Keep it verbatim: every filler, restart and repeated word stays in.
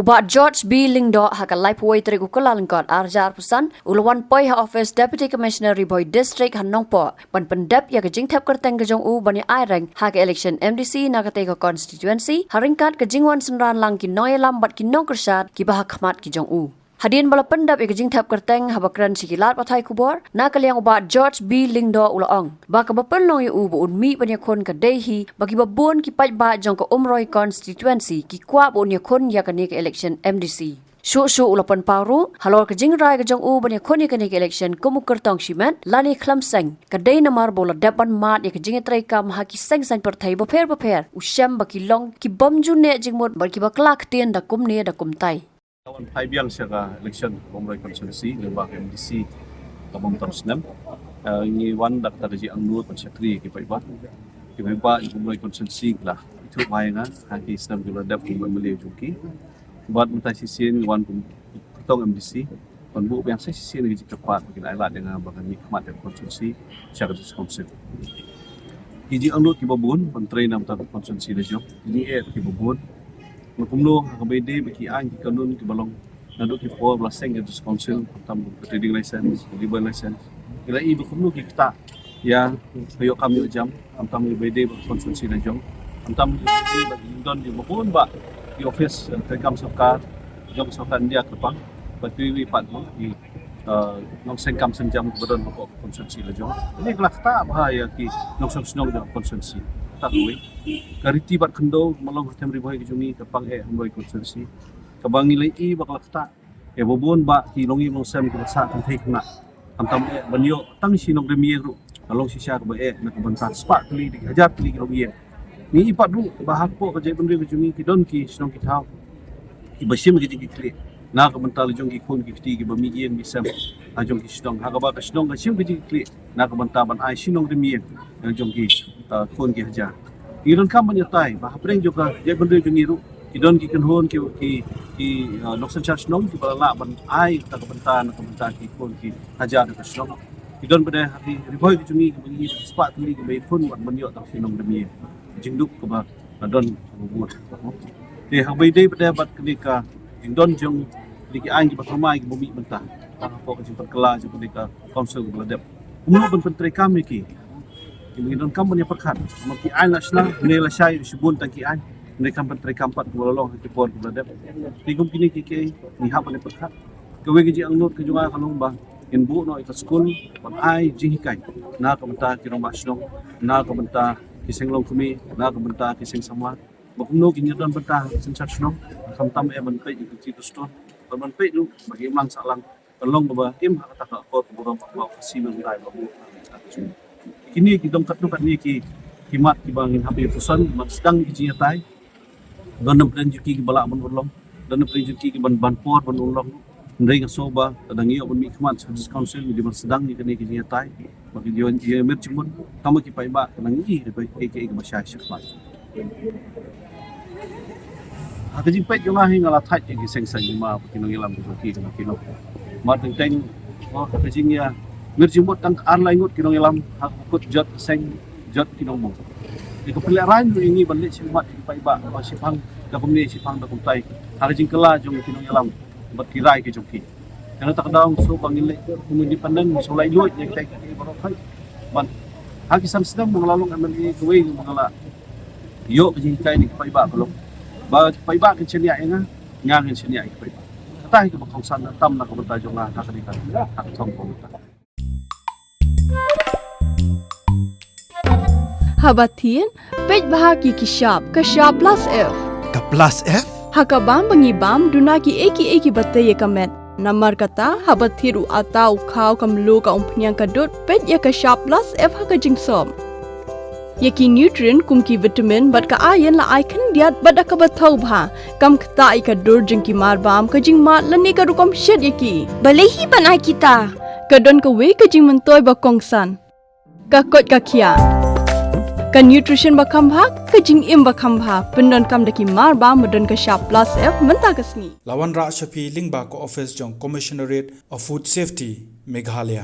Bah George B Lyngdoh ha ka laiphew tarik u Kyllalyngkot arhajar arphew san u la wan poi ha office Deputy Commissioner Ri Bhoi District ha Nongpoh ban pyndep ïa ka jingthep kyrteng ka jong u ban ïa aireng ha ka election M D C na katei ka constituency, ha ryngkat ka jingwan synran lang ki nongïalam bad ki nongkyrshan kiba ha khmat ki jong u. Hadien ba la pyndep ïa ka jingthep kyrteng, haba kren sha ki lad pathai khubor na ka liang u Bah George B Lyngdoh u la ong ba kaba pynlong ïa u ba un mih ban ïakhun ka dei hi ba kiba bun ki paidbah jong ka Umroi constituency ki kwah ba un ïakhun ïa kane ka election M D C. Shuh shuh u la pynpaw ruh halor ka jingrai ka jong u ban ïakhun ïa kane ka election kum u kyrtong shimet lane khlem seng, ka dei namar ba u la dep ban mad ïa ka jingïatreikam ha ki seng saiñ pyrthei bapher bapher, u shem ba ki long ki bym ju neh jingmut bad kiba kylla ktien da kumne da kumtai. Wan phai biang sha ka election Umroi constituency lyngba ka M D C ka bym tam snem. Eh, ngi wan da kata ka jingangnud ban shakri ki paidbah. Ki paidbah Umroi constituency ki la ithuh bha ïa nga ha ki snem ki la dep kum M L A jong ki. Bad mynta shisien ngi wan kum kyrtong M D C ban buh biang sa shisien ki jingkyrpad ba kin ailad ïa nga ba ngan mih khmat ïa ka constituency sha ka District Council. Ki jingangnud kiba bun ban trei na bynta ka constituency la jong, ki jingeh kiba bun. Nga kumno ha kaba ïadei bad ki aiñ ki kanun kiba long naduh ki por ba la seng ka District Council, khamtam ka trading license, ka labour license. Ngi la i ba kumno ki ktah ïa ka ïoh kam ïoh jam, khamtam kaba ïadei bad ka constituency la jong, khamtam kaba ïadei bad ki don kiba bun bah ki office, eh, treikam sorkar jong sorkar India kyrpang, bad kiwei pat ki, eh, nongseng kam seng jam kiba don hapoh ka constituency la jong. Kine ki la ktah bha ïa ki nongshong shnong jong ka constituency. Kata kawei. Ka riti bad khyndew ba long ha Them Ri Bhoi ka jong ngi kyrpang eh ha Umroi constituency, kaba ngi la i ba ka la ktah ïa ba bun bah ki longïing longsem kiba sah kynthei khynnah. Khamtam eh ban ïoh tang shi nongrim ïing ruh ka long shisha kaba eh na ka bynta spah tylli, hajar tylli ki longïing. Ngi i pat ruh ba hapoh ka jaitbynriew ka jong ngi ki don ki shnong ki thaw kiba shim ka jingkitkhlieh na ka bynta la jong ki khun ki kti kiba mih ïing mih sem ha jong ki shnong, ha kaba ka shnong ka shim ka jingkitkhlieh na ka bynta ban ai shi nongrim ïing na jong ki, uh, khun ki hajar. Ngi donkam ban ïatai ba hapdeng jong ka jaitbynriew jong ngi ruh ki don ki kynhun ki, ki, ki, uh, nongsynshar shnong kiba la lah ban ai kata ka bynta na ka bynta ki khun ki hajar ka shnong. Ki don pat ha ki Ri Bhoi ka jong ngi kiba ngi spah tylli kiba ïakhun ban ïoh tang shi nongrim ïing. Jingduk kaba la don kaba bun. Te haba ïadei pat bad kane ka jingdon jong kine ki aiñ kiba thymmai kiba mih mynta tang hapoh ka jingpynkylla jong kane ka council kaba la dep, kumno ban pyntreikam ïa ki. Ngi donkam ban ïa pyrkhat, namar ki aiñ la shna, ne la shai shibun tang ki aiñ, ne kam ban treikam pat kumba la long ha ki por kiba la dep. Te kum kine ki, ki ngi hap ban ïa pyrkhat. Kawei ka jingangnud ka jong nga ka long ba ngin buh noh ïa ka skul ban ai jinghikai na ka bynta ki rangbah shnong, na ka bynta ki seng longkmie, na ka bynta ki seng samla, ba kumno kin ïa don bynta ha ka synshar shnong, khamtam eh ban peit ïa ka jingdustur, ban, ban peit ruh ba ki imlang sahlang kan long kaba im ha kata ka akor ka burom ba ka simi rai ba buh. Kine ki dong katto katne ki, ki mat kiba ngin hap ïa pyrshang ban sdang ki jingïatai. Don na pdeng jong ki kiba lah ban urlong, don na pdeng jong ki kiban ban por ban urlong. Hynrei nga sngew ba lada ngi ïoh ban mih khmat sha District Council, ngi dei ban sdang ïa kane ka jingïatai ba ki ïoh ïa mir jingmut. Tangba ki paidbah ka nang ïohi ïa kaei kaei kaba shai shakhmat. Ha ka jingpeit jong nga hi nga la thait ïa ki seng saiñ hima bad ki nongïalam ki jong ki, ki nong. Mar teng teng, oh, ha ka jingïa mir jingmut tang ar lai ngut ki nongïalam ha ka kut jot ka seng jot ki nongmong. Ïa ka pynlehrain ruh ïa ngi ban leit shakhmat ïa ki paidbah ba shiphang da kumne shiphang da kumtai ha ka jingkylla jong ki nongïalam bad ki rai ki jong ki. Kane kata ka daw nga sngew ba ngin leh kum independent, nga sngew laitluid ïa kitai kiei kiei baroh. Ban ha ki san snem ba nga la long M L A kawei ba nga la ïoh ka jinghikai na ki paidbah ka long ba ki paidbah kin shaniah ïa nga, nga ngin shaniah ïa ki paidbah. Kata hi kaba kongsan tam na ka bynta jong nga ha kane ka, ha ka thong ka bynta. Haba thied, peit bha ki ki shap, ka shap plus F. Ka plus F? Ha ka bam ba ngi bam, duna kiei kiei kiba tei ïa ka met. Namar kata, haba thied u atta u khaw ka mluh ka umphniang ka dud, peit ïa ka shap plus F ha ka jingsop. Ïa ki nutrient kum ki vitamin bad ka iron la ai khyndiat bad da kaba thaw bha. Kam ktah ïa ka dur jong ki mar bam, ka jingmad lane ka rukom shet ïa ki. Balei hi ban ai kita? Ka don kawei ka jingmyntoi ba kongsan. Ka koit ka khiah. Ka nutrition ba kham bha, ka jingim ba kham bha. Pyndonkam da ki mar bam ba don ka shap plus F mynta ka sngi. La wanrah sha phi lyngba ka office jong Commissionerate of Food Safety, Meghalaya.